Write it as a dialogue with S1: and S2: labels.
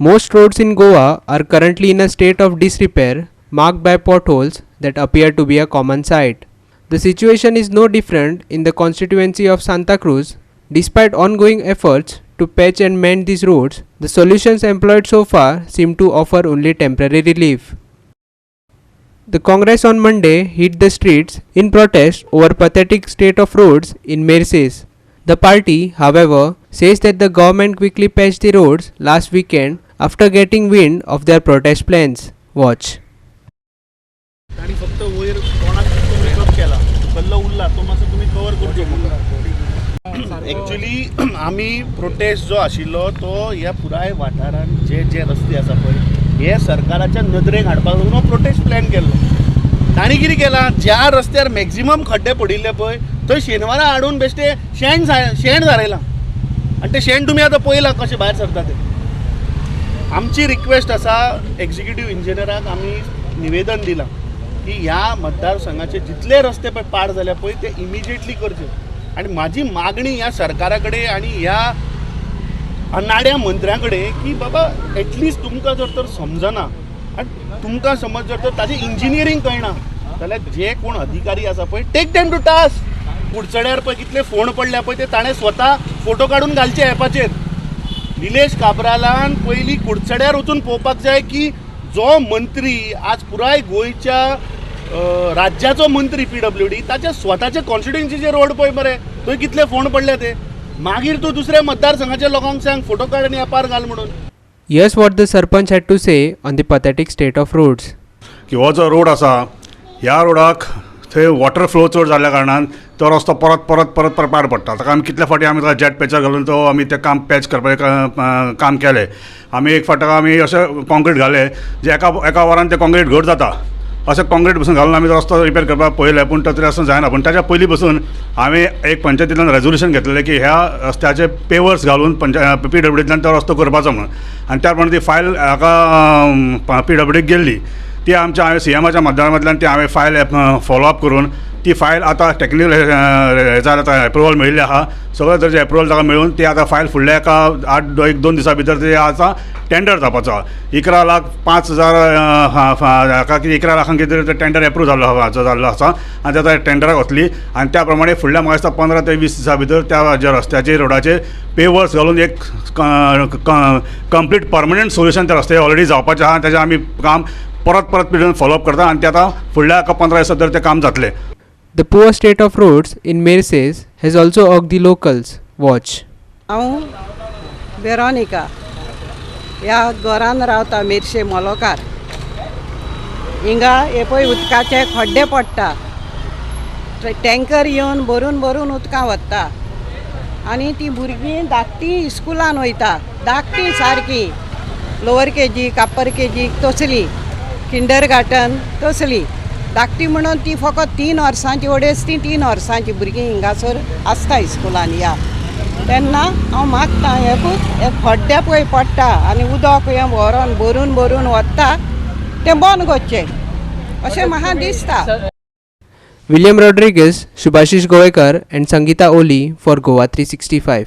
S1: Most roads in Goa are currently in a state of disrepair, marked by potholes that appear to be a common sight. The situation is no different in the constituency of Santacruz. Despite ongoing efforts to patch and mend these roads, the solutions employed so far seem to offer only temporary relief. The Congress on Monday hit the streets in protest over pathetic state of roads in Merces. The party, however, says that the government quickly patched the roads last weekend after getting wind of their protest plans. Watch.
S2: आणि फक्त वयर तोंडाक तो makeup केला, कल्लो उरला, तो मातसो तुमी कवर करचो. एक्चुली आमी प्रोटेस्ट जो आशिल्लो तो ह्या पुराय वाठारान जे जे रस्ते आसा पळय, हे सरकाराच्या नदरेक हाडपाक लागून हो प्रोटेस्ट प्लॅन केल्लो. तांणी कितें केलां, ज्या रस्त्यार मॅक्झिमम खड्डे पडिल्ले पळय, थंय शेनवारा हाडून बेश्टे शेण शेण सारयलां आनी तें शेण तुमी आतां पळयलां कशें भायर सरता तें. आमची रिक्वेस्ट आसा, एक्झिक्युटीव इंजिनियराक आमी निवेदन दिलां की ह्या मतदारसंघाचे जितले रस्ते पळय पाड जाल्या पळय, ते इमिजिएटली करचे. आनी म्हाजी मागणी ह्या सरकारा कडेन आनी ह्या अनाड्या मंत्र्यां कडेन की बाबा, एटलिस्ट तुमकां जर तर समजना आनी तुमकां समज जर तर ताजें इंजिनियरींग कळना जाल्यार जे कोण अधिकारी आसा पळय, take them to task. कुडचड्यार पळय कितले फोंड पडल्या पळय, ते ताणें स्वता फोटो काडून घालचे एपाचेर. निलेश काब्रालान पयलीं कुडचड्यार वचून पळोवपाक जाय की जो मंत्री आज पुराय गोंयच्या राज्याचो मंत्री पीडब्ल्यूडी, ताच्या स्वताचे कॉन्स्टिट्युएन्सीचे रोड पळय मरे, थंय कितले फोंड पडले ते. मागीर तूं दुसऱ्या मतदारसंघाच्या लोकांक सांग, फोटो काड आनी एपार घाल म्हणून.
S1: Here's what the Sarpanch had to say on the pathetic state of roads.
S3: की हो जो रोड आसा, ह्या रोडाक थंय वॉटर फ्लो चड जाल्ल्या कारणान तो रस्तो परत परत परत परत पाड पडटा. ताका आमी कितले फावटी आमी ताका जेट पॅचर घालून तो आमी तें काम पॅच करपाचें काम केलें. आमी एक फावट ताका आमी अशें कॉन्क्रीट घालें जे एका एका वरान तें कॉन्क्रीट घट जाता, अशें कॉन्क्रीट पसून घालून आमी तो रस्तो रिपेर करपाक पळयलें, पूण तो तरी आसून जायना. पूण ताच्या पयलीं पसून हांवें एक पंचायतींतल्यान रेजोल्युशन घेतलेलें की ह्या रस्त्याचे पेवर्स घालून पंचायत पीडब्ल्यूडींतल्यान तो रस्तो करपाचो म्हणून. आनी त्या प्रमाणे ती फायल हाका पीडब्ल्यूडीक गेल्ली. ती आमच्या हांवें सीएमाच्या माध्यमांतल्यान ती हांवें फायल फॉलो अप करून ती फायल आतां टॅक्निकल हेजार आतां एप्रुवल मेळिल्लें आहा. सगळे तरेचे एप्रुवल ताका मेळून ती आतां फायल फुडल्या एका आठ एक दोन दिसां भितर ती आतां टेंडर जावपाचो आहा. 11,05,000 हाका कितें 11 लाखांक कितें तरी टेंडर एप्रूव जाल्लो आसा आनी ते आतां टेंडराक वतली. आनी त्या प्रमाणे फुडल्या म्हाका दिसता 15 ते 20 दिसां भितर त्या ज्या रस्त्याचेर रोडाचेर पेवर्स घालून एक कंप्लीट परमनंट सोल्युशन त्या रस्त्याचेर ऑलरेडी जावपाचें आहा. तेजें आमी काम परत परत फॉलो अप करता आनी ते आतां फुडल्या एका 15 दिसां भितर तें काम जातलें.
S1: The poor state of roads in Merces has also irked the locals. Watch.
S4: हांव वेरोनिका, ह्या घरान रावता, मिरशे मोलोकार. हिंगा हे पळय उदकाचे खड्डे पडटा, टँकर येवन भरून भरून उदकां वता आनी ती भुरगीं धाकटीं इस्कुलान वयता, धाकटीं सारकीं, लोवर केजीक, अप्पर केजीक, तसलीं किंडर गार्टन तसलीं धाकटी म्हणून ती फकत 3 वर्सांची, अडेच ती 3 वर्सांची भुरगीं हिंगासर आसता इस्कुलान या. तेन्ना हांव मागता, एकूच हे खड्डे पळय पडटा आनी उदक हें व्हरोन भरून भरून वता, तें बंद करचें अशें म्हाका दिसता.
S1: William Rodriguez, Shubhashish Goekar and Sangeeta Oli for Goa 365.